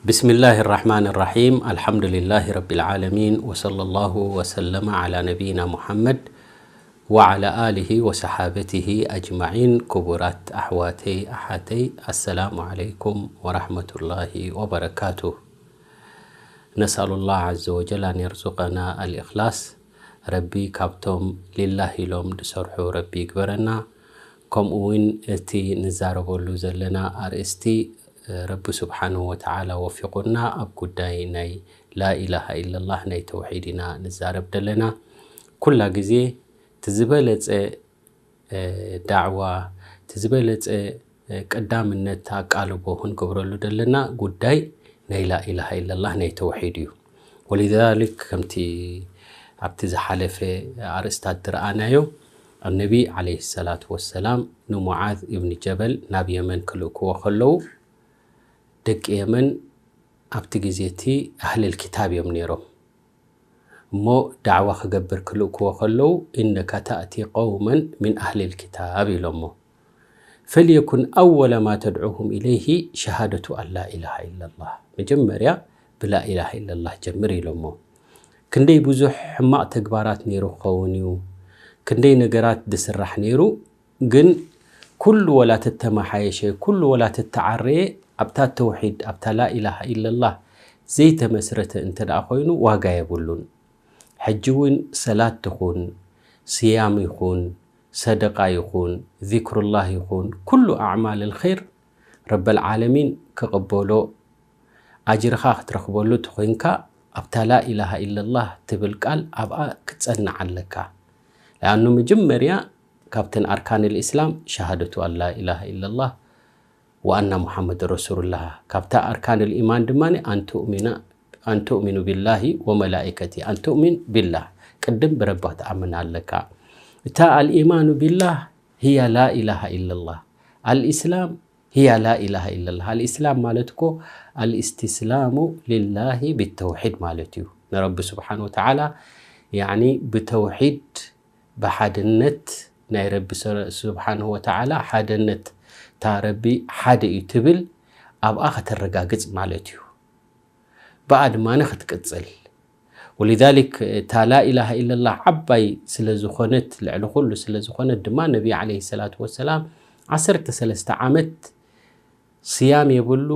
بسم الله الرحمن الرحيم. الحمد لله رب العالمين، وصلى الله وسلم على نبينا محمد وعلى آله وصحابته أجمعين. ክቡራት ኣሕዋተይ ኣሓተይ፣ السلام عليكم ورحمة الله وبركاته. نسأل الله عز وجل أن يرزقنا الإخلاص. ረቢ ካብቶም ሊላህ ኢሎም ዝሰርሑ ረቢ ይግበረና። ከምኡ እውን እቲ ንዛረበሉ ዘለና ኣርእስቲ ረቢ ስብሓንሁ ወተዓላ ወፊቑና ኣብ ጉዳይ ናይ ላኢላሃ ኢለላህ ናይ ተውሒድ ኢና ንዛረብ ዘለና። ኩላ ግዜ እቲ ዝበለጸ ዳዕዋ፣ እቲ ዝበለጸ ቀዳምነት ኣቃልቦ ክንገብረሉ ዘለና ጉዳይ ናይ ላኢላሃ ኢለላህ ናይ ተውሒድ እዩ። ወሊዛሊክ ከምቲ ኣብቲ ዝሓለፈ ኣርእስታት ዝረኣናዮ፣ ኣነቢ ዓለይሂ ሰላቱ ወሰላም ንሙዓዝ ኢብኒ ጀበል ናብ የመን ክልእክዎ ከለዉ፣ ደቂ የመን ኣብቲ ግዜ እቲ ኣህለል ኪታብ እዮም ነይሮም። እሞ ዳዕዋ ክገብር ክልእክዎ ከለዉ፣ "ኢነካ ተእቲ ቀውመን ሚን ኣህሊል ኪታብ" ኢሎሞ። "ፈልየኩን ኣወለ ማ ተድዑሁም ኢለይሂ ሸሃደቱ ኣን ላ ኢላሃ ኢለላህ" መጀመርያ ብላኢላሃ ኢለላህ ጀምር ኢሎሞ። ክንደይ ብዙሕ ሕማቕ ተግባራት ነይሩ ክኸውን እዩ፣ ክንደይ ነገራት ዝስራሕ ነይሩ። ግን ኩሉ ወላ ተተመሓየሸ፣ ኩሉ ወላ ተተዓረየ፣ ኣብታ ተውሒድ፣ ኣብታ ላኢላሃ ኢለላህ ዘይተመስረተ እንተ ደኣ ኮይኑ ዋጋ የብሉን። ሕጂ እውን ሰላት ትኹን፣ ስያም ይኹን፣ ሰደቃ ይኹን፣ ዚክሩላህ ይኹን፣ ኩሉ ኣዕማል ልኸይር ረበል ዓለሚን ክቕበሎ፣ ኣጅርኻ ክትረኽበሉ ተኾይንካ ኣብታ ላኢላሃ ኢለላህ ትብል ቃል ኣብኣ ክትጸንዕ ኣለካ። ለኣኑ መጀመርያ ካብተን ኣርካን ልእስላም ሸሃደቱ ኣን ላኢላሃ ኢለላህ ወኣና ሙሓመድ ረሱሉላህ፣ ካብታ ኣርካን ልኢማን ድማ ኣንትኡሚና ኣንትኡሚኑ ቢላሂ ወመላኢከቲ ኣንትኡሚን ቢላህ፣ ቅድም ብረባ ትኣምን ኣለካ። እታ ኣልኢማኑ ቢላህ ህያ ላኢላሃ ኢለላህ፣ ኣልእስላም ህያ ላኢላሃ ኢለላህ። ኣልእስላም ማለት እኮ ኣልእስትስላሙ ሊላሂ ቢተውሒድ ማለት እዩ። ንረቢ ስብሓን ወተዓላ ያኒ ብተውሒድ፣ ብሓድነት ናይ ረቢ ስብሓንሁ ወተዓላ ሓደነት፣ እታ ረቢ ሓደ እዩ ትብል ኣብኣ ከተረጋግጽ ማለት እዩ። ብኣ ድማ ክትቅጽል። ወሊዛሊክ እታ ላኢላሃ ኢለላህ ዓባይ ስለ ዝኾነት፣ ልዕሊ ኩሉ ስለ ዝኾነት ድማ ነቢ ዓለይሂ ሰላቱ ወሰላም ዓሰርተ ሰለስተ ዓመት ስያም የብሉ፣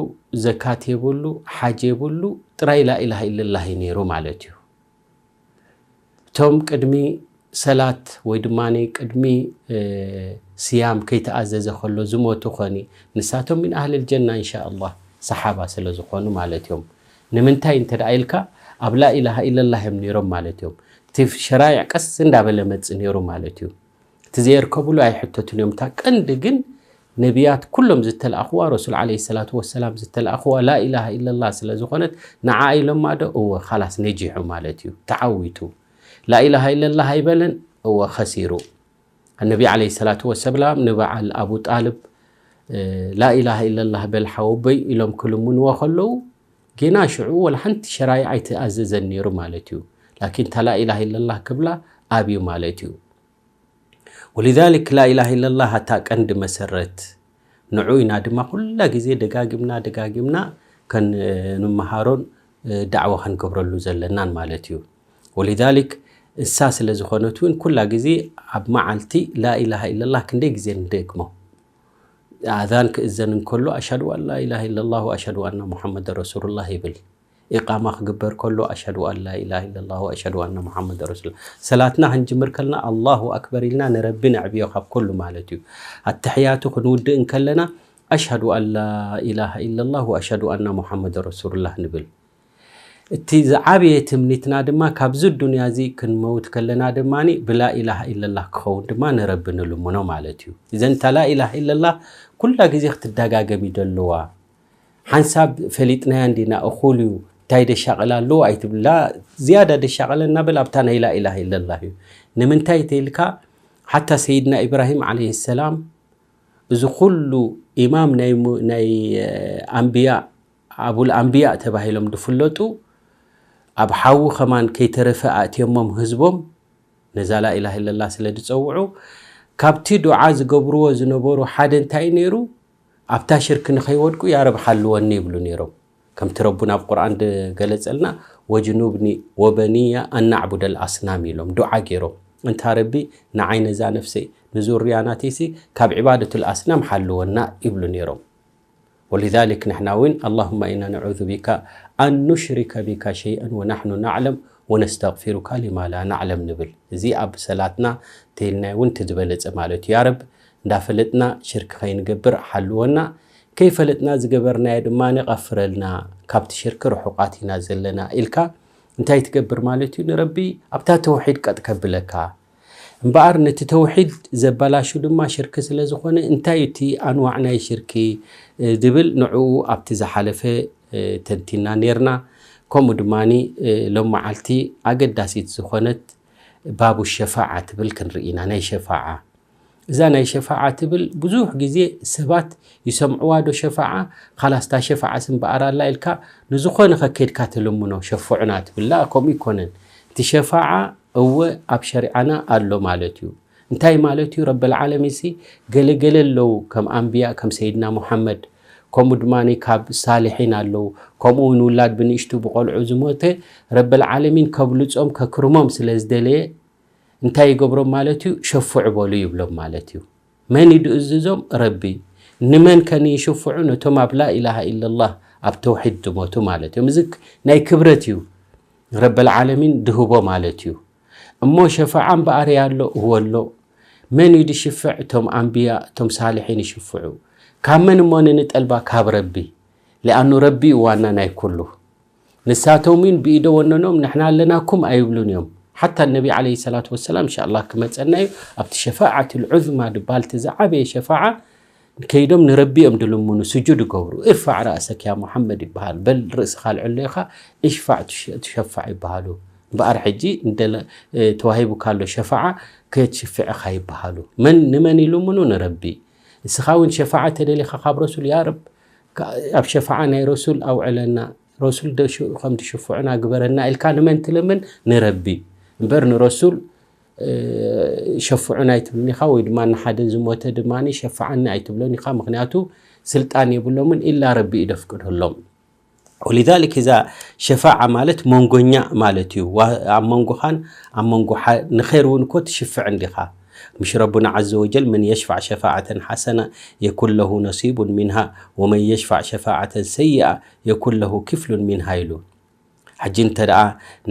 ዘካት የብሉ፣ ሓጅ የብሉ፣ ጥራይ ላኢላሃ ኢለላህ እዩ ነይሩ ማለት እዩ። እቶም ቅድሚ ሰላት ወይ ድማ ቅድሚ ስያም ከይተኣዘዘ ከሎ ዝሞቱ ኾኒ፣ ንሳቶም ሚን ኣህልል ጀና እንሻ ኣላህ፣ ሰሓባ ስለ ዝኾኑ ማለት እዮም። ንምንታይ እንተ ደኣ ኢልካ፣ ኣብ ላኢላሃ ኢለላህ እዮም ነይሮም ማለት እዮም። እቲ ሸራይዕ ቀስ እንዳበለ መጽእ ነይሩ ማለት እዩ። እቲ ዘየርከብሉ ኣይሕተቱን እዮም። እታ ቀንዲ ግን ነቢያት ኩሎም ዝተላእኽዋ፣ ረሱል ዓለይሂ ሰላቱ ወሰላም ዝተላእኽዋ ላኢላሃ ኢለላህ ስለ ዝኾነት፣ ንዓ ኢሎማ ዶ? እወ፣ ኻላስ ነጂሑ ማለት እዩ፣ ተዓዊቱ። ላኢላሃ ኢለላህ ኣይበለን፣ እወ፣ ኸሲሩ። ነቢ ዓለይሂ ሰላቱ ወሰላም ንበዓል ኣቡ ጣልብ፣ እ፣ ላኢላሃ ኢለላህ በል ሓወቦይ ኢሎም ክልምንዎ ከለዉ፣ ጌና ሽዑ ወላ ሓንቲ ሸራይዕ ኣይተኣዘዘን ነይሩ ማለት እዩ። ላኪን እታ ላኢላሃ ኢለላህ ክብላ ኣብዩ ማለት እዩ። ወሊዛሊክ ላኢላሃ ኢለላህ ኣታ ቀንዲ መሰረት፣ ንዑ ኢና ድማ ኩላ ግዜ ደጋጊምና ደጋጊምና ከን-፣ ንምሃሮን ዳዕዋ ከንገብረሉ ዘለናን ማለት እዩ። ወሊዛሊክ እሳ ስለ ዝኾነት እውን ኩላ ግዜ ኣብ መዓልቲ ላኢላሃ ኢለላህ ክንደይ ግዜ ንደግሞ? ኣዛን ክእዘን እንከሎ ኣሽሃዱ ኣን ላኢላሃ ኢለላህ ወኣሽሃዱ ኣና ሙሓመድ ረሱሉላህ ይብል። ኢቃማ ክግበር ከሎ ኣሽሃዱ ኣን ላኢላሃ ኢለላህ ወኣሽሃዱ ኣና ሙሓመድ ረሱሉላህ። ሰላትና ክንጅምር ከልና ኣላሁ ኣክበር ኢልና ንረቢ ነዕብዮ ካብ ኩሉ ማለት እዩ። ኣተሕያቱ ክንውድእ እንከለና ኣሽሃዱ ኣን ላኢላሃ ኢለላህ ወኣሽሃዱ ኣና ሙሓመድ ረሱሉላህ ንብል። እቲ ዝዓበየ ትምኒትና ድማ ካብዚ ዱንያ እዚ ክንመውት ከለና ድማ ብላኢላሃ ኢለላህ ክኸውን ድማ ንረቢ ንልምኖ ማለት እዩ። እዘን እታ ላኢላሃ ኢለላህ ኩላ ግዜ ክትደጋገም እዩ ደለዋ። ሓንሳብ ፈሊጥናያ እንዲና፣ እኹል እዩ፣ እንታይ ደሻቕል ኣለዎ ኣይትብላ፣ ዝያዳ ደሻቐለና በል ኣብታ ናይ ላኢላሃ ኢለላህ እዩ። ንምንታይ ተይልካ፣ ሓታ ሰይድና ኢብራሂም ዓለይሂ ሰላም እዚ ኩሉ ኢማም ናይ ሙ-፣ ናይ፣ እ፣ ኣንብያ፣ ኣቡል ኣንብያ ተባሂሎም ዝፍለጡ፣ ኣብ ሓዊ ከማን ከይተረፈ ኣእትዮሞም ህዝቦም ነዛ ላኢላሃ ኢለላህ ስለ ዝጸውዑ፣ ካብቲ ዱዓ ዝገብርዎ ዝነበሩ ሓደ እንታይ ነይሩ? ኣብታ ሽርክ ንኸይወድቁ፣ "ያ ረብ ሓልወኒ" ይብሉ ነይሮም። ከምቲ ረቡና ኣብ ቁርኣን ዝገለጸልና፣ "ወጅኑብኒ ወበንያ ኣን ናዕቡደል ኣስናም" ኢሎም ዱዓ ገይሮም። እንታ ረቢ፣ ንዓይ፣ ነዛ ነፍሰይ፣ ንዙርያ ናተይሲ ካብ ዒባደቱል ኣስናም ሓልወና ይብሉ ነይሮም። ወሊዛሊክ ንሕና እውን ኣላሁመ ኢና ነዑዙ ቢካ ኣን ኑሽሪከ ቢካ ሸይአን ወናሕኑ ናዕለም ወነስተግፊሩካ ሊማ ላ ናዕለም ንብል። እዚ ኣብ ሰላትና ተይልናዮ እውን እቲ ዝበለጸ ማለት እዩ። ያ ረብ፣ እንዳፈለጥና ሽርክ ከይንገብር ሓልወና፣ ከይፈለጥና ዝገበርናዮ ድማ ንቐፍረልና፣ ካብቲ ሽርክ ርሑቓት ኢና ዘለና ኢልካ እንታይ ትገብር ማለት እዩ? ንረቢ ኣብታ ተውሒድ ቀጥ ከብለካ። እምበኣር ነቲ ተውሒድ ዘበላሹ ድማ ሽርክ ስለ ዝኾነ፣ እንታይ እዩ እቲ ኣንዋዕ ናይ ሽርኪ፣ እ፣ ዝብል ንዕኡ ኣብቲ ዝሓለፈ፣ እ፣ ተንቲና ነይርና። ከምኡ ድማ፣ እ፣ ሎም መዓልቲ ኣገዳሲት ዝኾነት ባቡ ሸፋዓ ትብል ክንርኢ ኢና። ናይ ሸፋዓ፣ እዛ ናይ ሸፋዓ ትብል ብዙሕ ግዜ ሰባት ይሰምዕዋ ዶ ሸፋዓ፣ ካላስ እታ ሸፋዓስ እምበኣር ኣላ ኢልካ ንዝኾነ ከከድካ ትልምኖ፣ ሸፍዑና ትብል። ላ፣ ከምኡ ይኮነን። እቲ ሸፋዓ እወ ኣብ ሸሪዓና ኣሎ ማለት እዩ። እንታይ ማለት እዩ? ረበል ዓለሚን ሲ ገለገለ ኣለዉ፣ ከም ኣንብያ፣ ከም ሰይድና ሙሓመድ፣ ከምኡ ድማ ካብ ሳልሒን ኣለዉ። ከምኡ እውን ውላድ ብንእሽቱ ብቆልዑ ዝሞተ ረበል ዓለሚን ከብልጾም ከክርሞም ስለ ዝደለየ እንታይ ይገብሮም ማለት እዩ? ሸፍዑ በሉ ይብሎም ማለት እዩ። መን እዩ ዝእዝዞም? ረቢ። ንመን ከን ይሽፍዑ? ነቶም ኣብ ላኢላሃ ኢለላህ፣ ኣብ ተውሒድ ዝሞቱ ማለት እዮም። እዚ ክ-፣ ናይ ክብረት እዩ፣ ረበል ዓለሚን ድህቦ ማለት እዩ። እሞ ሸፋዓ እምበኣር ኣሎ? እወ ኣሎ። መን እዩ ድሽፍዕ? እቶም ኣንብያ፣ እቶም ሳልሒን ይሽፍዑ። ካብ መን እሞ ንንጠልባ? ካብ ረቢ። ሊኣኑ ረቢ እዩ ዋና ናይ ኩሉ። ንሳቶም እውን ብኢደ ወነኖም ንሕና ኣለናኩም ኣይብሉን እዮም። ሓታ ነቢ ዓለይሂ ሰላቱ ወሰላም፣ እንሻኣላህ ክመፀና እዩ፣ ኣብቲ ሸፋዓቱል ዑዝማ ድበሃል፣ እቲ ዝዓበየ ሸፋዓ ከይዶም ንረቢ እዮም ድልምኑ፣ ስጁድ ይገብሩ። እርፋዕ ረእሰክ ያ ሙሐመድ ይበሃል። በል ርእስኻ ኣልዕሎ ኢኻ፣ እሽፋዕ ትሸ-፣ ትሸፋዕ ይበሃሉ። እምበኣር ሕጂ እንደለ-፣ እ፣ ተዋሂቡካ ኣሎ ሸፋዓ፣ ከየትሽፍዕ ኢኻ ይበሃሉ። መን ንመን ይልምኑ? ንረቢ። እስኻ እውን ሸፋዓ ተደሊኻ ካብ ረሱል፣ ያ ረብ፣ ካ-፣ ኣብ ሸፋዓ ናይ ረሱል ኣውዕለና፣ ረሱል ደ-፣ ሽ-፣ ከም ትሽፍዑና ግበረና ኢልካ ንመን ትልምን? ንረቢ። እምበር ንረሱል፣ እ፣ ሸፍዑና ኣይትብልን ኢኻ፣ ወይ ድማ ንሓደ ዝሞተ ድማ ሸፍዓኒ ኣይትብሎን ኢኻ። ምኽንያቱ ስልጣን የብሎምን፣ ኢላ ረቢ እዩ ደፍቅደሎም። ወሊዛሊክ እዛ ሸፋዓ ማለት መንጎኛ ማለት እዩ። ዋ-፣ ኣብ መንጎኻን ኣብ መንጎ ሓ-፣ ንኸይር እውን እኮ ትሽፍዕ እንዲኻ። ምሽ ረቡና ዐዘ ወጀል፣ "መን የሽፋዕ ሸፋዓተን ሓሰና የኩን ለሁ ነሲቡን ሚንሃ፣ ወመን የሽፋዕ ሸፋዓተን ሰይኣ የኩን ለሁ ክፍሉን ሚንሃ" ኢሉ። ሕጂ እንተ ደኣ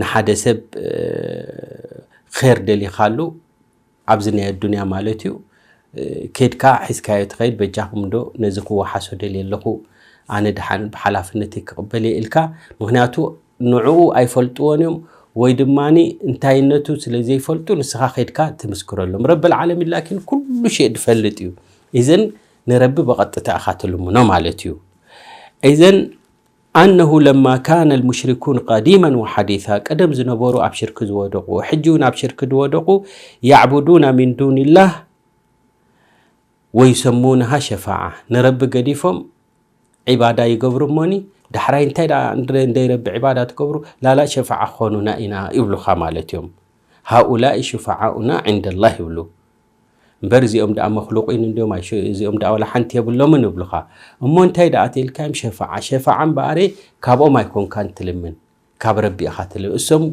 ንሓደ ሰብ፣ እ፣ ኸይር ደሊኻሉ፣ ኣብዚ ናይ ኣዱንያ ማለት እዩ፣ እ፣ ኬድካ ሒዝካዮ ትኸይድ፣ "በጃኹም ዶ ነዚ ክወሓሶ ደልየ ኣለኹ፣ ኣነ ደሓን ብሓላፍነተይ ክቕበል እየ" ኢልካ፣ ምኽንያቱ ንዕኡ ኣይፈልጥዎን እዮም፣ ወይ ድማኒ እንታይነቱ ስለ ዘይፈልጡ ንስኻ ኬድካ ትምስክረሎም። ረብል ዓለሚን ላኪን ኩሉ ሸይ ዝፈልጥ እዩ። ኢዘን ንረቢ ብቐጥታ ኢኻ ትልምኖ ማለት እዩ። ኢዘን ኣነሁ ለማ ካነ ልሙሽሪኩን ቀዲመን ወሓዲሳ፣ ቀደም ዝነበሩ ኣብ ሽርክ ዝወደቑ፣ ሕጂ እውን ኣብ ሽርክ ዝወደቑ፣ ያዕቡዱና ሚን ዱንላህ ወዩሰሙንሃ ሸፋዓ፣ ንረቢ ገዲፎም ዒባዳ ይገብሩ እሞኒ፣ ዳሕራይ እንታይ ደኣ እንደ-፣ እንደይ ረቢ ዒባዳ ትገብሩ፣ ላላ ሸፋዓ ክኾኑና ኢና ይብሉኻ ማለት እዮም። ሃኡላኢ ሹፋዓኡና ዒንደላህ ይብሉ። እምበር እዚኦም ደኣ መኽሉቂን እንድዮም፣ ኣይሽ-፣ እዚኦም ደኣ ዋላ ሓንቲ የብሎምን ይብሉኻ። እሞ እንታይ ደኣ ተኢልካዮም? ሸፋዓ። ሸፋዓ እምበኣር ካብኦም ኣይኮንካን ትልምን፣ ካብ ረቢ ኢኻ ትልምን። እሶም፣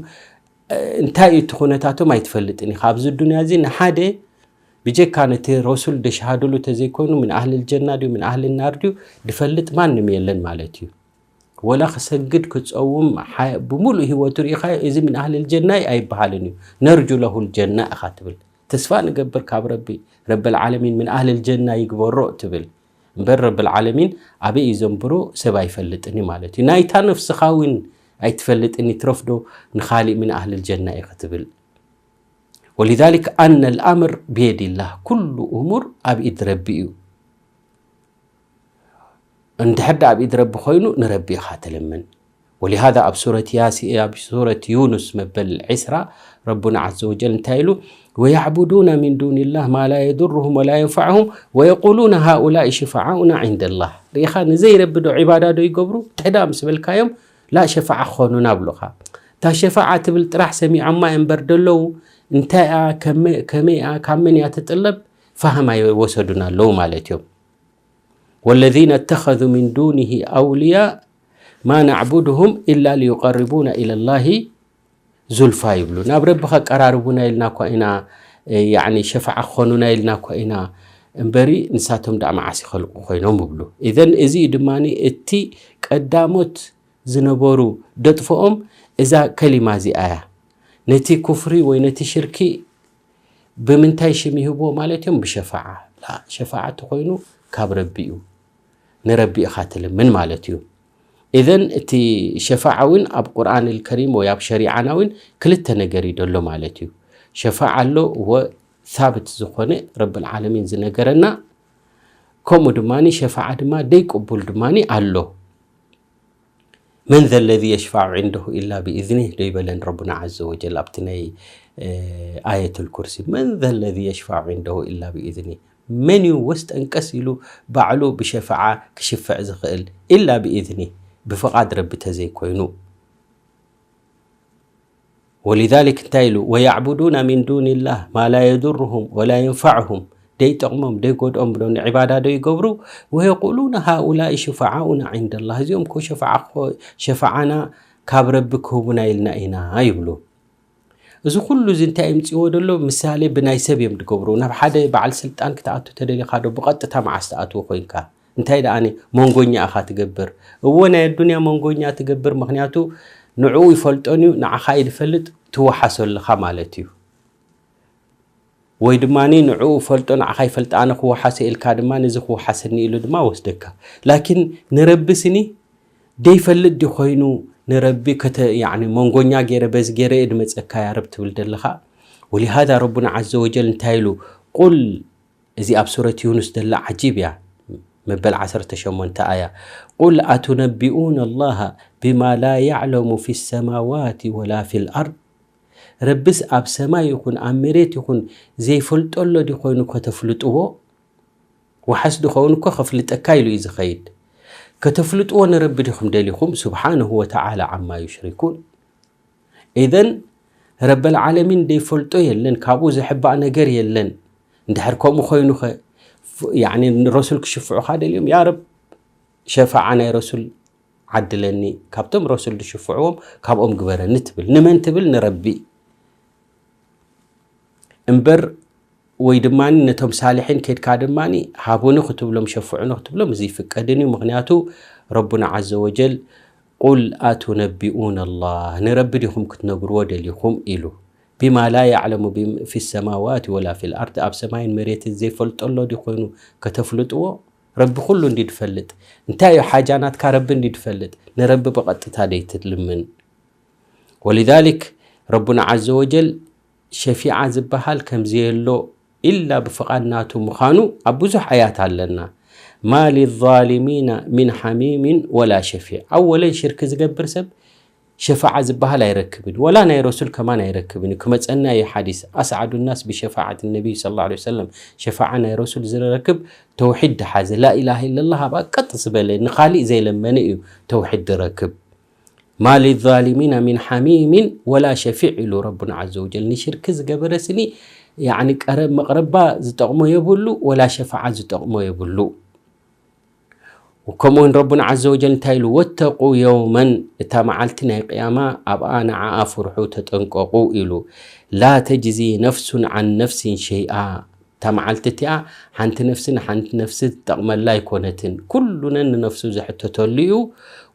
እ፣ እንታይ እዩ እቲ ኩነታቶም ኣይትፈልጥን ኢኻ። ኣብዚ ዱንያ እዚ ንሓደ ብጀካ ነቲ ረሱል ደሽሃድሉ ተዘይኮይኑ ምን ኣህልል ጀና ድዩ ምን ኣህልል ናር ድዩ ድፈልጥ ማንም የለን ማለት እዩ። ወላ ክሰግድ ክጸውም ሓ-፣ ብምሉእ ህይወቱ ርኢኻዮ፣ እዚ ምን ኣህልል ጀና እዩ ኣይበሃልን እዩ። ነርጁ ለሁል ጀና ኢኻ ትብል። ተስፋ ንገብር ካብ ረቢ፣ ረብል ዓለሚን ምን ኣህልል ጀና ይግበሮ ትብል። እምበር ረብል ዓለሚን ኣበይ እዩ ዘንብሮ ሰብ ኣይፈልጥን እዩ ማለት እዩ። ናይታ ነፍስኻ እውን ኣይትፈልጥን፣ ይትረፍዶ ንኻሊእ ምን ኣህልል ጀና እዩ ክትብል። ወሊዛሊክ ኣነ ልኣምር ብየዲላህ፣ ኩሉ እሙር ኣብ ኢድ ረቢ እዩ። እንድሕር ደኣ ኣብ ኢድ ረቢ ኮይኑ ንረቢ ኢኻ ትልምን። ወሊሃዛ ኣብ ሱረት ያሲ-፣ ኣብ ሱረት ዩኑስ መበል ዕስራ ረቡና ዐዘ ወጀል እንታይ ኢሉ? "ወያዕቡዱና ሚን ዱንላህ ማ ላ የዱርሁም ወላ የንፈዕሁም ወየቁሉና ሃኡላኢ ሽፋዓኡና ዒንደላህ።" ርኢኻ፣ ንዘይ ረቢ ዶ ዒባዳ ዶ ይገብሩ? እንታይ ደኣ ምስ በልካዮም፣ "ላ ሸፋዓ ክኾኑና" ብሉኻ። እታ ሸፋዓ ትብል ጥራሕ ሰሚዖማ እዮም እምበር ደለዉ፣ እንታይ እያ፣ ከመ-፣ ከመይ እያ፣ ካብ መን እያ ትጥለብ፣ ፋህም ኣይወሰዱን ኣለዉ ማለት እዮም። ወለዚነ እተኸዙ ሚን ዱኒሂ ኣውልያ ما نعبدهم إلا ليقربونا إلى الله زلفى ይብሉ። ናብ ረቢ ከቀራርቡና ኢልና እኳ ኢና፣ ያዕኒ ሸፋዓ ክኾኑና ኢልና እኳ ኢና እምበሪ፣ ንሳቶም ደኣ መዓስ ይኸልቁ ኮይኖም ይብሉ። ኢዘን እዚ እዩ ድማ እቲ ቀዳሞት ዝነበሩ ደጥፍኦም እዛ ከሊማ እዚኣ እያ። ነቲ ኩፍሪ ወይ ነቲ ሽርኪ ብምንታይ ሽም ይህብዎ ማለት እዮም? ብሸፋዓ። ላ፣ ሸፋዓ ተኾይኑ ካብ ረቢ እዩ። ንረቢ ኢኻ ትልምን ማለት እዩ። ኢዘን እቲ ሸፋዓ እውን ኣብ ቁርኣን ከሪም ወይ ኣብ ሸሪዓና እውን ክልተ ነገር እዩ ደሎ ማለት እዩ። ሸፋዓ ኣሎ፣ እወ፣ ሳብት ዝኾነ ረብል ዓለሚን ዝነገረና፣ ከምኡ ድማ ሸፋዓ ድማ ደይ ቅቡል ድማ ኣሎ። من ذا الذي يشفع عنده إلا بإذنه ዶ ይበለን ረቡና ዓዘ ወጀል ኣብቲ ናይ፣ እ፣ ኣየቱል ኩርሲ። من ذا الذي يشفع عنده إلا بإذنه። መን እዩ ወስጠንቀስ ኢሉ ባዕሉ ብሸፋዓ ክሽፍዕ ዝኽእል? إلا بإذنه፣ ብፍቓድ ረቢ ተዘይኮይኑ። ولذلك እንታይ ኢሉ? ويعبدون من دون الله ما لا يضرهم ولا ينفعهم። ደይጠቕሞም ደይጎድኦም ብሎ ንዕባዳ ዶ ይገብሩ? ويقولون هؤلاء شفعاؤنا عند الله። እዚኦም እኮ ሸፋዓ እኮ፣ ሸፋዓና ካብ ረቢ ክህቡና ኢልና ኢና ይብሉ። እዚ ኩሉ እዚ እንታይ የምፅዎ ደሎ? ምሳሌ ብናይ ሰብ እዮም ዝገብሩ። ናብ ሓደ በዓል ስልጣን ክትኣቱ ተደሊኻ ዶ ብቐጥታ መዓስ ትኣትዎ ኮይንካ? እንታይ ደኣ መንጎኛ ኢኻ ትገብር? እዎ ናይ ኣዱንያ መንጎኛ ትገብር፣ ምኽንያቱ ንዕኡ ይፈልጦን እዩ፣ ንዓኻ እዩ ዝፈልጥ፣ ትወሓሶ ኣለኻ ማለት እዩ። ወይ ድማ ንዕኡ ፈልጦ ንዓኻ ይፈልጥ፣ ኣነ ክወሓሶ ኢልካ ድማ ነዚ ክወሓሰኒ ኢሉ ድማ ወስደካ። ላኪን ንረቢ ስኒ ደይፈልጥ ድዩ ኮይኑ ንረቢ ከተ-፣ ያዕኒ መንጎኛ ገይረ በዚ ገይረ እየ ድመፀካ ያ ረብ ትብል ደለኻ። ولهذا ረቡና ዓዘ ወጀል እንታይ ኢሉ? ቁል፣ እዚ ኣብ ሱረት ዩኑስ ደላ ዓጂብ እያ፣ መበል ዓሰርተ ሸሞንተ ኣያ። ቁል ኣቱነቢኡነ ኣላሃ ቢማ ላ ያዕለሙ ፊ ሰማዋት ወላ ፊል ኣርድ። ረብስ ኣብ ሰማይ ይኹን ኣብ መሬት ይኹን ዘይፈልጦ ኣሎ ድዩ ኮይኑ ከተፍልጥዎ? ወሓስ ድኸውን እኮ ከፍልጠካ ኢሉ እዩ ዝኸይድ። ከተፍልጥዎ ንረቢ ዲኹም ደሊኹም? ስብሓነሁ ወተዓላ ዓማ ዩሽሪኩን። ኢዘን ረበል ዓለሚን ደይፈልጦ የለን፣ ካብኡ ዝሕባእ ነገር የለን። እንድሕር ከምኡ ኮይኑኸ፣ ፍ-፣ ያዕኒ ንረሱል ክሽፍዑኻ ደልዮም፣ ያ ረብ ሸፋዓ ናይ ረሱል ዓድለኒ፣ ካብቶም ረሱል ዝሽፍዕዎም ካብኦም ግበረኒ ትብል። ንመን ትብል? ንረቢ። እምበር ወይ ድማ ነቶም ሳልሒን ኬድካ ድማ ሃቡኒ ክትብሎም፣ ሸፍዑኒ ክትብሎም፣ እዚ ይፍቀድን እዩ። ምኽንያቱ ረቡና ዓዘ ወጀል፣ ቁል ኣቱነቢኡነ ኣላህ፣ ንረቢ ዲኹም ክትነግርዎ ደሊኹም ኢሉ። ቢማ ላ ያዕለሙ ቢ-፣ ፊ ሰማዋት ወላ ፊል ኣርድ፣ ኣብ ሰማይን መሬትን ዘይፈልጦ ኣሎ ድዩ ኮይኑ ከተፍልጥዎ? ረቢ ኩሉ እንዲ ድፈልጥ። እንታይ እዩ ሓጃ ናትካ? ረቢ እንዲ ድፈልጥ። ንረቢ ብቐጥታ ደይትልምን። ወሊዛሊክ ረቡና ዓዘ ወጀል ሸፊዓ ዝበሃል ከም ዘየሎ ኢላ ብፍቓድ ናቱ ምዃኑ ኣብ ብዙሕ ኣያት ኣለና። ማ ሊዛሊሚና ሚን ሓሚሚን ወላ ሸፊዕ። ኣወለን ሽርኪ ዝገብር ሰብ ሸፋዓ ዝበሃል ኣይረክብን፣ ወላ ናይ ረሱል ከማን ኣይረክብን እዩ። ክመፀና እዩ ሓዲስ፣ ኣስዓዱ ናስ ብሸፋዓት ነቢይ ሰለላሁ ዐለይሂ ወሰለም፣ ሸፋዓ ናይ ረሱል ዝረክብ ተውሒድ ድሓዘ፣ ላኢላሃ ኢለላህ ኣብኣ ቀጥ ዝበለ ንኻሊእ ዘይለመነ እዩ ተውሒድ ዝረክብ። ማ ሊዛሊሚና ሚን ሓሚሚን ወላ ሸፊዕ ኢሉ ረቡና ዓዘ ወጀል። ንሽርኪ ዝገበረ ስኒ ያዕኒ ቀረብ መቕረባ ዝጠቕሞ የብሉ፣ ወላ ሸፋዓ ዝጠቕሞ የብሉ። ከምኡውን ረቡና ዓዘ ወጀል እንታይ ኢሉ? ወተቁ የውመን፣ እታ መዓልቲ ናይ ቅያማ ኣብኣ ንዓኣ ፍርሑ ተጠንቀቑ ኢሉ። ላ ተጅዚ ነፍሱን ዓን ነፍሲን ሸይኣ፣ እታ መዓልቲ እቲኣ ሓንቲ ነፍሲ ንሓንቲ ነፍሲ ትጠቕመላ ኣይኮነትን፣ ኩሉነን ንነፍሱ ዝሕተተሉ እዩ።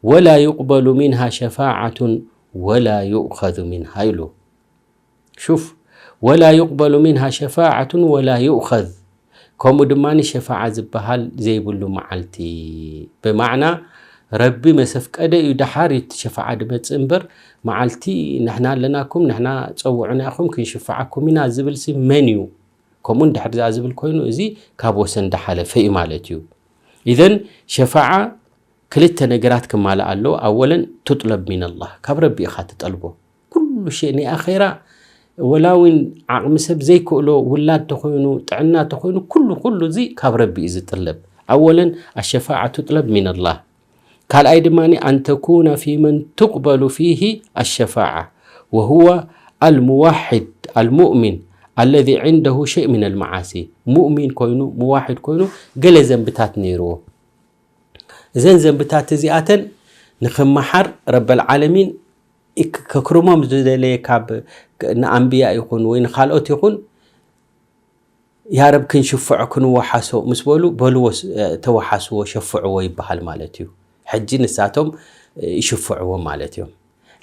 ወላ ዩቅበሉ ሚንሃ ሸፋዓቱን ወላ ዩእኸዙ ሚንሃ ኢሉ። ሹፍ፣ ወላ ዩቅበሉ ሚንሃ ሸፋዓቱን ወላ ዩእኸዝ፣ ከምኡ ድማ ሸፋዓ ዝበሃል ዘይብሉ መዓልቲ። ብማዕና ረቢ መሰፍቀደ እዩ ደሓር እቲ ሸፋዓ ድመፅእ እምበር፣ መዓልቲ ንሕና ኣለናኩም፣ ንሕና ፀውዑና ኢኹም ክንሽፍዓኩም ኢና ዝብል ሲ መን እዩ? ከምኡ እንድሕር ዝኣ ዝብል ኮይኑ፣ እዚ ካብ ወሰን ዝሓለፈ እዩ ማለት እዩ። ኢዘን ሸፋዓ ክልተ ነገራት ክማልእ ኣለዎ። ኣወለን ቱጥለብ ሚነላህ፣ ካብ ረቢ ኢኻ ትጠልቦ። ኩሉ ሸይ ናይ ኣኼራ፣ ወላ እውን ዓቕሚ ሰብ ዘይክእሎ፣ ውላድ ተኾይኑ፣ ጥዕና ተኾይኑ፣ ኩሉ፣ ኩሉ እዚ ካብ ረቢ እዩ ዝጥለብ። ኣወለን ኣሸፋዓ ቱጥለብ ሚነላህ። ካልኣይ ድማ ኣን ተኩነ ፊ መን ቱቅበሉ ፊሂ ኣሸፋዓ ወሁወ ኣልሙዋሕድ ኣልሙእሚን ኣለዚ ዕንደሁ ሸይ ሚን ኣልመዓሲ። ሙእሚን ኮይኑ፣ ሙዋሕድ ኮይኑ፣ ገለ ዘንብታት ነይርዎ። እዘን ዘንብታት እዚኣተን ንኽመሓር ረበል ዓለሚን ከክርሞም ዝደለየ ካብ ንኣንብያ ይኹን ወይ ንኻልኦት ይኹን ያረብ ክንሽፍዖ ክንወሓሶ ምስ በሉ በልዎ ተወሓስዎ ሸፍዕዎ ይበሃል ማለት እዩ። ሕጂ ንሳቶም ይሽፍዕዎ ማለት እዮም።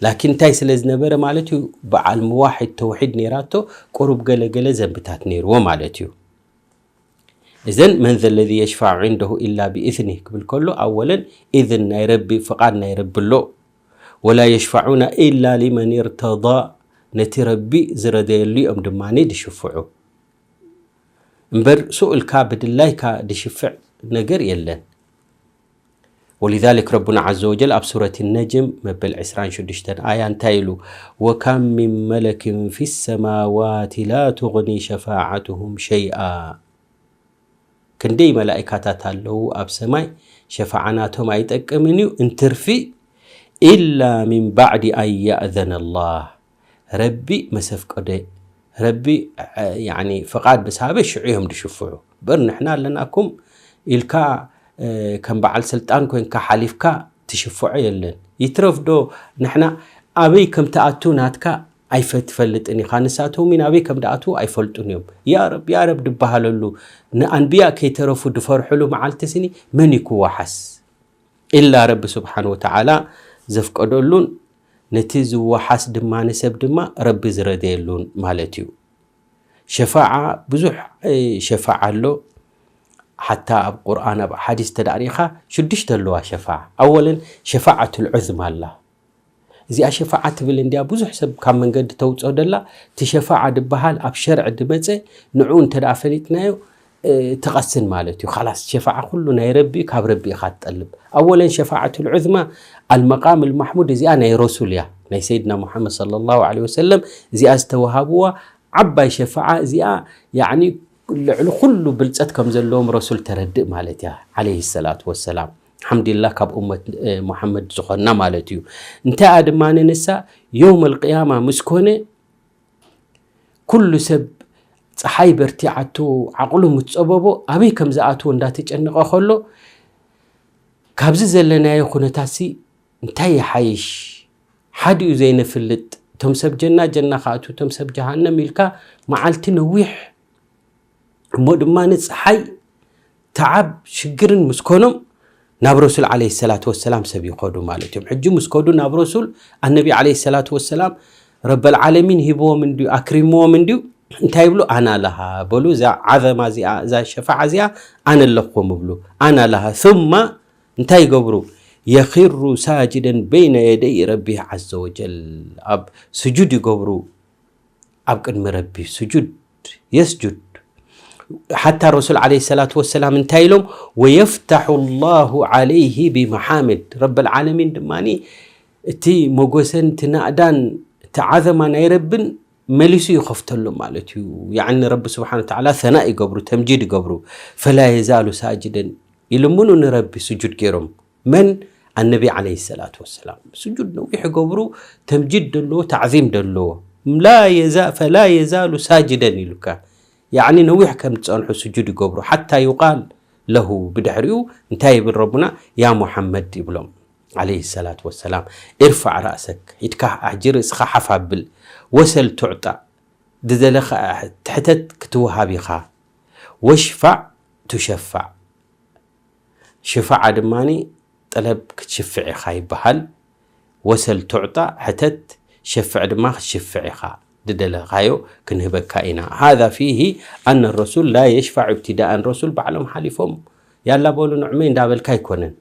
ላኪን እንታይ ስለ ዝነበረ ማለት እዩ በዓል መዋሒድ ተውሒድ ነይራቶ ቁሩብ ገለገለ ዘንብታት ነይርዎ ማለት እዩ። እዘን መን ዘለዚ የሽፋዑ ዒንደሁ ኢላ ብኢዝኒ ክብል ከሎ ኣወለን ኢዝን ናይ ረቢ ፍቓድ ናይ ረቢ ኣሎ። ወላ የሽፋዑና ኢላ ሊመን እርተዳ ነቲ ረቢ ዝረደየሉ እዮም ድማ ድሽፍዑ እምበር ስኡልካ ብድላይካ ድሽፍዕ ነገር የለን። ولذلك ربنا عز وجل ኣብ ሱረት ነጅም መበል ዕስራን ሽዱሽተን ኣያ እንታይ ኢሉ? وكم من ملك في السماوات لا تغني شفاعتهم شيئا ክንደይ መላእካታት ኣለዉ ኣብ ሰማይ ሸፋዓ ናቶም ኣይጠቅምን እዩ እንትርፊ إلا من بعد أن يأذن الله ረቢ መሰፍቀደ ረቢ ፍቓድ ምስ ሃበ ሽዑ እዮም ድሽፍዑ በር ንሕና ኣለናኩም ኢልካ ከም በዓል ስልጣን ኮንካ ሓሊፍካ ትሽፍዖ የለን ይትረፍ ዶ ንሕና ኣበይ ከም ትኣቱ ናትካ ኣይፈትፈልጥን ኢኻ ንሳቶም ናበይ ከም ድኣትዉ ኣይፈልጡን እዮም ያ ረብ ያ ረብ ድበሃለሉ ንኣንብያ ከይተረፉ ድፈርሕሉ መዓልቲ ስኒ መን ይክወሓስ ኢላ ረቢ ስብሓን ወተዓላ ዘፍቀደሉን ነቲ ዝወሓስ ድማ ንሰብ ድማ ረቢ ዝረደየሉን ማለት እዩ ሸፋዓ ብዙሕ ሸፋዓ ኣሎ ሓታ ኣብ ቁርኣን ኣብ ሓዲስ ተዳሪኻ ሽዱሽተ ኣለዋ ሸፋዓ ኣወለን ሸፋዓት ልዑዝማ ኣላ እዚኣ ሸፋዓ ትብል እንዲያ ብዙሕ ሰብ ካብ መንገዲ ተውፅኦ ደላ እቲ ሸፋዓ ድበሃል ኣብ ሸርዕ ድመፀ ንዑ እንተ ፈሊጥናዮ ትቐስን ማለት እዩ ላስ ሸፋዓ ኩሉ ናይ ረቢ ካብ ረቢ ኢኻ ትጠልብ ኣወለን ሸፋዓት ልዑዝማ ኣልመቃም ልማሕሙድ እዚኣ ናይ ረሱል እያ ናይ ሰይድና ሙሓመድ ለ ላ ወሰለም እዚኣ ዝተወሃብዋ ዓባይ ሸፋዓ እዚኣ ልዕሊ ኩሉ ብልፀት ከም ዘለዎም ረሱል ተረድእ ማለት እያ ዓለይሂ ሰላቱ ወሰላም ሓምድላ ካብ ኡመት ሙሓመድ ዝኾንና ማለት እዩ እንታይኣ ድማ ንሳ የውም ኣልቅያማ ምስ ኮነ ኩሉ ሰብ ፀሓይ በርቲዓቱ ዓቕሉ ምስ ፀበቦ ኣበይ ከም ዝኣትዎ እንዳተጨነቐ ከሎ ካብዚ ዘለናዮ ኩነታትሲ እንታይ ይሓይሽ ሓዲኡ ዘይነፍልጥ እቶም ሰብ ጀና ጀና ክኣትዉ እቶም ሰብ ጀሃነም ኢልካ መዓልቲ ነዊሕ እሞ ድማ ንፀሓይ ተዓብ ሽግርን ምስ ኮኖም ናብ ረሱል ዓለይሂ ሰላቱ ወሰላም ሰብ ይኸዱ ማለት እዮም ሕጂ ምስ ከዱ ናብ ረሱል ኣነቢ ዓለይሂ ሰላቱ ወሰላም ረበል ዓለሚን ሂብዎም እንድዩ ኣክሪምዎም እንድዩ እንታይ ይብሉ ኣና ለሃ በሉ እዛ ዓዘማ እዚኣ እዛ ሸፋዓ እዚኣ ኣነ ኣለኹም ይብሉ ኣና ለሃ ثم እንታይ ይገብሩ የኺሩ ሳጅደን በይነ የደይ ረቢ ዓዘ ወጀል ኣብ ስጁድ ይገብሩ ኣብ ቅድሚ ረቢ ስጁድ የስጁድ ሓታ ረሱል ዓለይሂ ሰላቱ ወሰላም እንታይ ኢሎም ወየፍታሑ ላሁ ዓለይሂ ብመሓምድ ረበል ዓለሚን ድማ እቲ መጎሰን እቲ ናእዳን እቲ ዓዘማ ናይ ረብን መሊሱ ይኸፍተሉ ማለት እዩ ያኒ ረቢ ስብሓን ወተዓላ ሰናእ ይገብሩ ተምጂድ ይገብሩ ፈላ የዛሉ ሳጅደን ይልምኑ ንረቢ ስጁድ ገይሮም መን ኣነቢ ዓለይሂ ሰላቱ ወሰላም ስጁድ ነዊሕ ይገብሩ ተምጂድ ደለዎ ታዕዚም ደለዎ ላ የዛ ፈላ የዛሉ ሳጅደን ኢሉካ ያዕኒ ነዊሕ ከም ዝፀንሑ ስጁድ ይገብሩ ሓታ ዩቃል ለሁ ብድሕሪኡ እንታይ ይብል ረቡና ያ ሙሓመድ ይብሎም ዓለይሂ ሰላቱ ወሰላም ኢርፋዕ ራእሰክ ኢድካ ሕጂ ርእስኻ ሓፍ ኣብል ወሰል ቱዕጣ ዝደለኻ ትሕተት ክትወሃብ ኢኻ ወሽፋዕ ቱሸፋዕ ሽፋዓ ድማ ጠለብ ክትሽፍዕ ኢኻ ይበሃል ወሰል ቱዕጣ ሕተት ሸፍዕ ድማ ክትሽፍዕ ኢኻ ድደለኻዮ ክንህበካ ኢና هذا فيه أن الرسول لا يشفع ابتداء ረሱል ባዕሎም ሓሊፎም ያላ በሉ ንዕመይ እንዳበልካ ኣይኮነን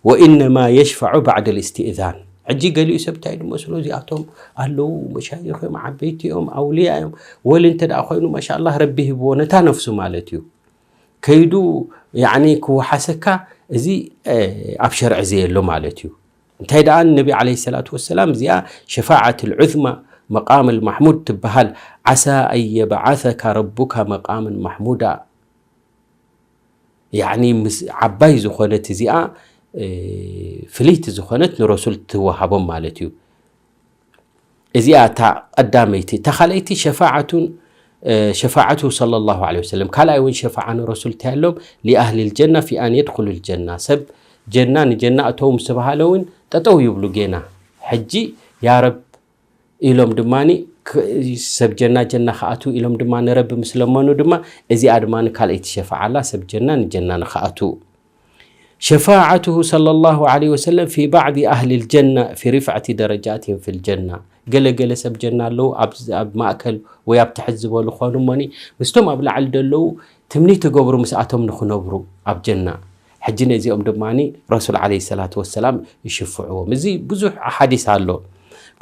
وإنما يشفع بعد الاستئذان ሕጂ ገሊኡ ሰብ እንታይ ድመስሎ እዚኣቶም ኣለዉ መሻይኽ እዮም ዓበይቲ እዮም ኣውልያ እዮም ወሊ እንተ ደኣ ኮይኑ ማሻ ኣላህ ረቢ ሂብዎ ነታ ነፍሱ ማለት እዩ ከይዱ ያኒ ክወሓሰካ እዚ ኣብ ሸርዒ ዘየሎ ማለት እዩ እንታይ ደኣ ነቢ ዓለይሂ ሰላቱ ወሰላም እዚኣ ሸፋዓት ልዑዝማ መቃም ልማሕሙድ ትበሃል ዓሳ ኣን የብዓሰካ ረቡካ መቃምን ማሕሙዳ ያኒ ምስ ዓባይ ዝኾነት እዚኣ ፍልይቲ ዝኾነት ንረሱል ትወሃቦም ማለት እዩ እዚኣ እታ ቀዳመይቲ እታ ካልኣይቲ ሸፋዓቱን ሸፋዓቱ صلى الله عليه وسلم ካልኣይ እውን ሸፋዓ ንረሱል እንታይ ኣሎም لأهل الجنة في أن يدخلوا الجنة ሰብ ጀና ንጀና እተው ምስ ተባሃለ እውን ጠጠው ይብሉ ጌና። ሕጂ ያ ረብ ኢሎም ድማ ሰብ ጀና ጀና ክኣትዉ ኢሎም ድማ ንረቢ ምስ ለመኑ ድማ እዚኣ ድማ ካልኣይቲ ሸፋዓ ኣላ፣ ሰብ ጀና ንጀና ንክኣትዉ። شفاعته صلى الله عليه وسلم في بعض أهل الجنة في رفعة درجاتهم في الجنة። ገለ ገለ ሰብ ጀና ኣለዉ ኣብ ማእከል ወይ ኣብ ትሕት ዝበሉ ክኾኑ እሞኒ ምስቶም ኣብ ላዕሊ ዘለዉ ትምኒት ይገብሩ ምስኣቶም ንኽነብሩ ኣብ ጀና። ሕጂ ነዚኦም ድማ ረሱል ዓለይሂ ሰላቱ ወሰላም ይሽፍዕዎም። እዚ ብዙሕ ሓዲስ ኣሎ።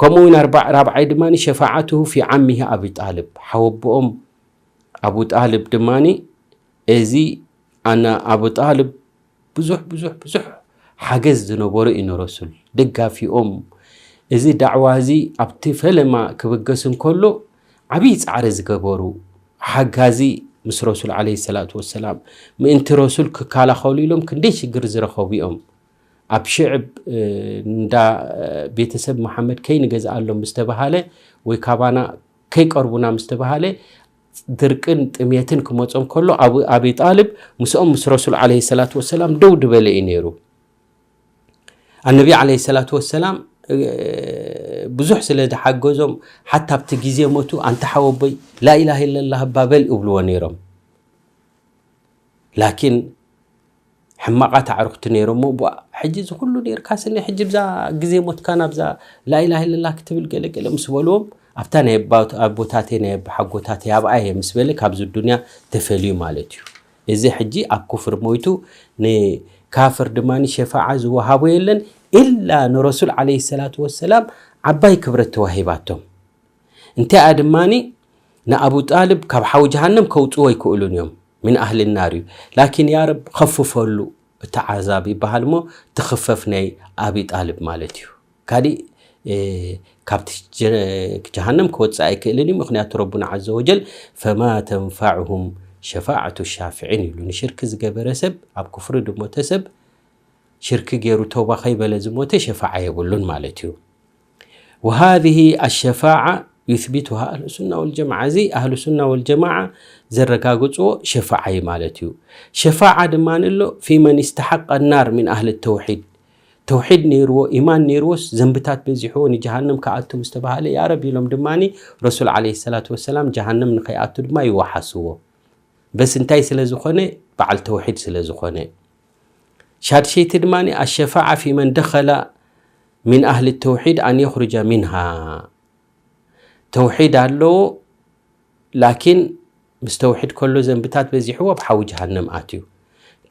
ከምኡ እውን ኣርባ- ራብዓይ ድማ ሸፋዓትሁ ፊ ዓሚሂ ኣቢ ጣልብ፣ ሓወቦኦም ኣቡ ጣልብ ድማ እዚ ኣነ ኣቡ ጣልብ ብዙሕ ብዙሕ ብዙሕ ሓገዝ ዝነበሩ እዩ ንረሱል ደጋፊኦም። እዚ ዳዕዋ እዚ ኣብቲ ፈለማ ክብገስ እንከሎ ዓብዪ ጻዕሪ ዝገበሩ ሓጋዚ ምስ ረሱል ዓለይሂ ሰላቱ ወሰላም ምእንቲ ረሱል ክከላኸሉ ኢሎም ክንደይ ሽግር ዝረኸቡ እዮም። ኣብ ሽዕብ እንዳ ቤተሰብ መሓመድ ከይንገዝኣሎም ምስ ተባሃለ ወይ ካባና ከይቀርቡና ምስ ተባሃለ ድርቅን ጥሜትን ክመጾም ከሎ ኣቢ ጣልብ ምስኦም ምስ ረሱል ዓለይሂ ሰላቱ ወሰላም ደው ድበለ እዩ ነይሩ። ኣነቢ ዓለይሂ ሰላቱ ወሰላም ብዙሕ ስለ ዝሓገዞም ሓታ ኣብቲ ግዜ ሞቱ ኣንታ ሓወቦይ ላኢላሃ ኢለላህ እባ በል እብልዎ ነይሮም። ላኪን ሕማቓት ኣዕሩኽቲ ነይሮሞ። ቧእ፣ ሕጂ እዚ ኩሉ ነይርካ ስኒ፣ ሕጂ ብዛ ግዜ ሞትካ ናብዛ ላኢላሃ ኢለላህ ክትብል ገለ ገለ ምስ በልዎም፣ ኣብታ ናይ ኣባ- ኣቦታተይ ናይ ኣቦሓጎታተይ ኣብኣ እየ ምስ በለ ካብዚ ዱንያ ተፈልዩ ማለት እዩ። እዚ ሕጂ ኣብ ኩፍር ሞይቱ ንካፍር ድማ ሸፋዓ ዝወሃቦ የለን ኢላ ንረሱል ዓለይሂ ሰላቱ ወሰላም ዓባይ ክብረት ተዋሂባቶም። እንቲኣ ድማ ንኣቡ ጣልብ ካብ ሓዊ ጀሃነም ከውፅዎ ኣይክእሉን እዮም። ምን ኣህሊ ናር እዩ። ላኪን ያ ረብ ኸፍፈሉ እቲ ዓዛብ ይበሃል እሞ ትኽፈፍ ናይ ኣቢ ጣልብ ማለት እዩ። ካሊእ ካብቲ ጀሃነም ክወፅእ ኣይክእልን እዩ። ምክንያቱ ረቡና ዓዘ ወጀል ፈማ ተንፋዕሁም ሸፋዓቱ ሻፍዒን ይብሉ። ንሽርክ ዝገበረ ሰብ ኣብ ክፍሪ ድሞተ ሰብ ሽርክ ገይሩ ተውባ ከይበለ ዝሞተ ሸፋዓ የብሉን ማለት እዩ። وهذه الشفاعة يثبتها أهل السنة والجماعة። እዚ ኣህሉ ሱና ወልጀማዓ ዘረጋግፅዎ ሸፋዓ እዩ ማለት እዩ። ሸፋዓ ድማ ኣሎ في من استحق النار من أهل التوحيد። ተውሒድ ነይርዎ ኢማን ነይርዎስ ዘንብታት በዚሕዎ ንጀሃነም ክኣቱ ምስ ተባሃለ ያ ረብ ኢሎም ድማ ረሱል ዓለይሂ ሰላቱ ወሰላም ጀሃነም ንኸይኣቱ ድማ ይወሓስዎ። በስ እንታይ ስለ ዝኾነ በዓል ተውሒድ ስለ ዝኾነ። ሻድሸይቲ ድማ الشفاعة في من دخل من أهل التوحيد أن يخرج منها። ተውሒድ ኣለዎ ላኪን ምስ ተውሒድ ከሎ ዘንብታት በዚሕዎ ኣብ ሓዊ ጀሃነም ኣትዩ።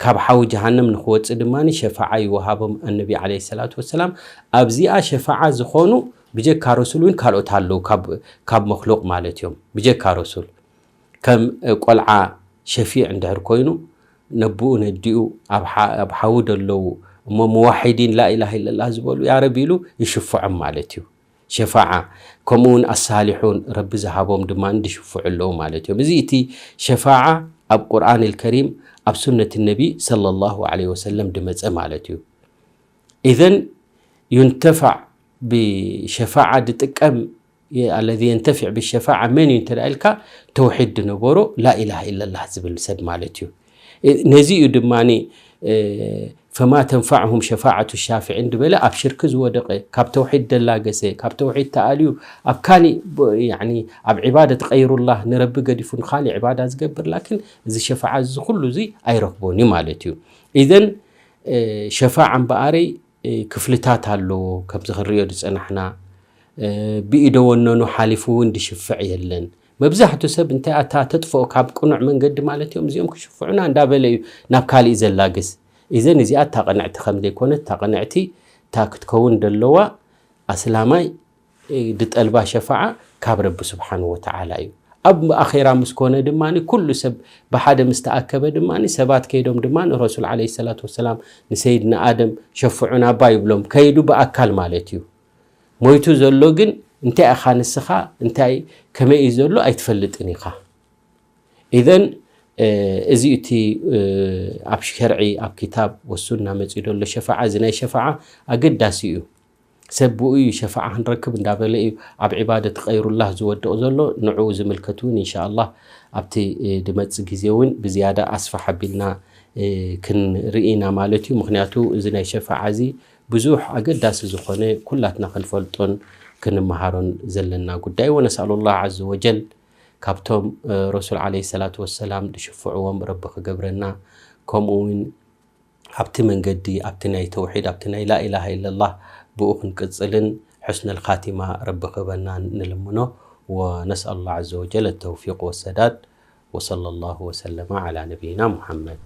ካብ ሓዊ ጀሃነም ንክወፅእ ድማ ሸፋዓ ይወሃቦም ኣነቢ ዓለይሂ ሰላቱ ወሰላም። ኣብዚኣ ሸፋዓ ዝኾኑ ብጀካ ረሱል እውን ካልኦት ኣለዉ ካብ- ካብ መክሉቅ ማለት እዮም። ብጀካ ረሱል ከም ቆልዓ ሸፊዕ እንድሕር ኮይኑ ነብኡ ነዲኡ ኣብ ሓ- ኣብ ሓዊ ደለዉ እሞ ሙዋሒዲን ላኢላሃ ኢለላህ ዝበሉ ያ ረቢ ኢሉ ይሽፍዖም ማለት እዩ። ሸፋዓ ከምኡ እውን ኣሳሊሑን ረቢ ዝሃቦም ድማ ድሽፍዑ ኣለዉ ማለት እዮም። እዚ እቲ ሸፋዓ ኣብ ቁርኣን ልከሪም ኣብ ሱነት ነቢ ሰለላሁ ዓለይሂ ወሰለም ድመፀ ማለት እዩ። ኢዘን ዩንተፋዕ ብሸፋዓ ድጥቀም الذي ينتفع بالشفاعة መን እዩ እንተ ኢልካ ተውሒድ ድነበሮ ላኢላሃ ኢለላህ ዝብል ሰብ ማለት እዩ። ነዚ እዩ ድማ ፈማ ተንፋዕሁም ሸፋዓቱ ሻፍዒን ድበለ ኣብ ሽርክ ዝወደቀ ካብ ተውሒድ ደላገሰ ካብ ተውሒድ ተኣልዩ ኣብ ካሊእ ኣብ ዒባደት ቀይሩላህ ንረቢ ገዲፉ ንካሊእ ዒባዳ ዝገብር ላኪን እዚ ሸፋዓ እዚ ኩሉ እዚ ኣይረክቦን እዩ ማለት እዩ። ኢዘን ሸፋዓ እምበኣረይ ክፍልታት ኣለዎ። ከምዚ ክንሪኦ ዝፀናሕና ብኢደ ወነኑ ሓሊፉ እውን ዝሽፍዕ የለን። መብዛሕቱ ሰብ እንታይ ኣታ ተጥፍኦ ካብ ቅኑዕ መንገዲ ማለት እዮም እዚኦም ክሽፍዑና እንዳበለ እዩ ናብ ካሊእ ዘላግስ። ኢዘን እዚኣ እታ ቅንዕቲ ከም ዘይኮነት እታ ቅንዕቲ እታ ክትከውን ደለዋ ኣስላማይ ድጠልባ ሸፋዓ ካብ ረቢ ስብሓን ወተዓላ እዩ። ኣብ ኣኼራ ምስ ኮነ ድማ ኩሉ ሰብ ብሓደ ምስ ተኣከበ ድማ ሰባት ከይዶም ድማ ንረሱል ዓለይሂ ሰላቱ ወሰላም ንሰይድና ኣደም ሸፍዑና እባ ይብሎም ከይዱ ብኣካል ማለት እዩ። ሞይቱ ዘሎ ግን እንታይ ኢኻ ንስኻ እንታይ ከመይ እዩ ዘሎ ኣይትፈልጥን ኢኻ። ኢዘን እዚ እቲ ኣብ ሸርዒ ኣብ ኪታብ ወሱና መፂኡ ዘሎ ሸፋዓ እዚ ናይ ሸፋዓ ኣገዳሲ እዩ። ሰብ ብኡ እዩ ሸፋዓ ክንረክብ እንዳበለ እዩ ኣብ ዒባደት ቀይሩላህ ዝወድቕ ዘሎ። ንዕኡ ዝምልከት እውን እንሻኣላህ ኣብቲ ድመፅእ ግዜ እውን ብዝያዳ ኣስፋሕ ኣቢልና ክንርኢ ኢና ማለት እዩ። ምኽንያቱ እዚ ናይ ሸፋዓ እዚ ብዙሕ ኣገዳሲ ዝኾነ ኩላትና ክንፈልጦን ክንመሃሮን ዘለና ጉዳይ። ወነስኣሉ ላህ ዓዘ ወጀል ካብቶም ረሱል ዓለይሂ ሰላቱ ወሰላም ዝሽፍዕዎም ረቢ ክገብረና፣ ከምኡ እውን ኣብቲ መንገዲ፣ ኣብቲ ናይ ተውሒድ፣ ኣብቲ ናይ ላኢላሃ ኢለላህ ብኡ ክንቅፅልን ሑስነል ኻቲማ ረቢ ክህበና ንልምኖ። ወነስኣሉ ላህ ዓዘ ወጀል ተውፊቅ ወሰዳድ። ወሰለ ላሁ ወሰለመ ዓላ ነቢይና ሙሐመድ።